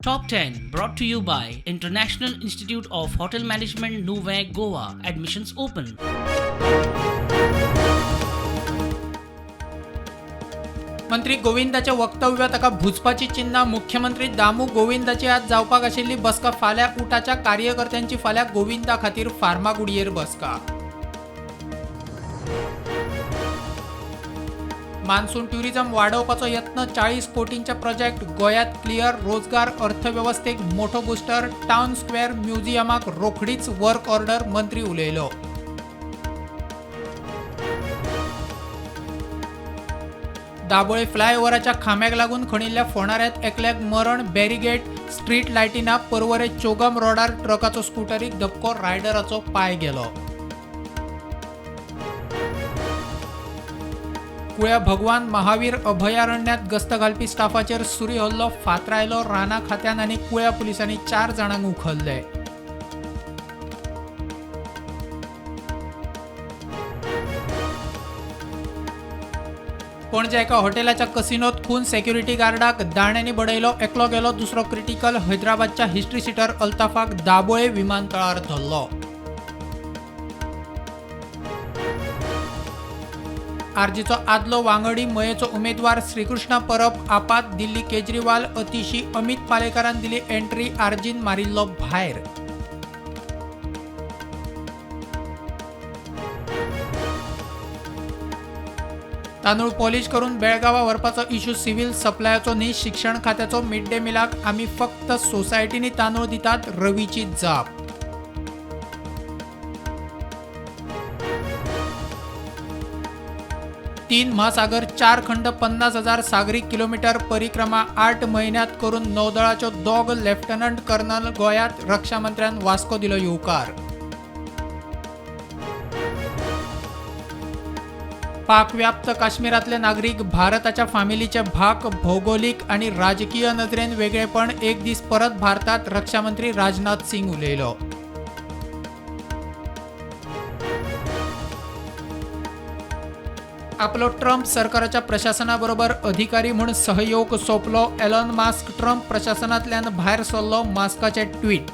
Top 10 brought to you by International Institute of Hotel Management, Nuvve, Goa. Admissions open. मंत्री गोविंदाच्या वक्तव्य ताका भुजपाची चिन्हां. मुख्यमंत्री दामू गोविंदाची आज जावपाक आशिल्ली बसका फाल्यां. उटाच्या कार्यकर्त्यांची फाल्यां गोविंदा खातीर फार्मागुडयेर बसका. मान्सून ट्युरिझम वाडोवपाचो यत्न. 40 कोटींचे प्रोजेक्ट गोंयांत क्लियर. रोजगार, अर्थवेवस्थेक मोठो बुस्टर. टावन स्क्वेअर म्युझियमाक रोखडीच वर्क ऑर्डर, मंत्री उलयलो. दाबोळे फ्लायओव्हराच्या खांब्याक लागून खणिल्ल्या फोंडाऱ्यांत एकल्याक मरण. बॅरिगेट, स्ट्रीट लायटी ना. पर्वरे चोगम रोडार ट्रकाचो स्कुटरीक धपको, रायडराचो पांय गेलो. कुळ्या भगवान महावीर अभयारण्यात गस्त घालपी स्टाफाचेर सुरी हल्लो, फातरायलो. रानां खात्यान आनी कुळ्या पुलिसांनी 4 जाणांक उखल्ले. पणजे एका हॉटेलाच्या कसिनोत खून. सेक्युरिटी गार्डाक दाण्यांनी बडयलो. एकलो गेलो, दुसरो क्रिटिकल. हैदराबादच्या हिस्ट्री सिटर अल्ताफाक दाबोळे विमानतळार धरलो. आरजीचो आदलो वांगडी, मयेचो उमेदवार श्रीकृष्ण परब आपात. दिल्ली केजरीवाल, अतिशी, अमित पालेकारान दिली एंट्री. आरजीन मारिल्लो भायर. तांदूळ पॉलिश करून बेळगांवां व्हरपाचो इश्यू सिव्हील सप्लायाचो न्ही, शिक्षण खात्याचो. मिड डे मिलाक आमी फक्त सोसायटींनी तांदूळ दितात, रवीची जाप. तीन म्हासागर, 4 खंड, 50,000 सागरी किलोमीटर परिक्रमा 8 म्हयन्यांत करून नौदळाच्यो 2 लेफ्टनंट कर्नल गोंयांत. रक्षा मंत्र्यान वास्को दिलो येवकार. पाकव्याप्त काश्मीरातले नागरीक भारताच्या फामिलीचे भाग. भौगोलिक आणि राजकीय नदरेन वेगळेपण, एक दीस परत भारतात, रक्षामंत्री राजनाथ सिंग उलयलो. आपलो ट्रम्प सरकाराच्या प्रशासनाबरोबर अधिकारी म्हूण सहयोग सोंपलो. एलॉन मास्क ट्रम्प प्रशासनांतल्यान भायर सरलो, मास्काचे ट्वीट.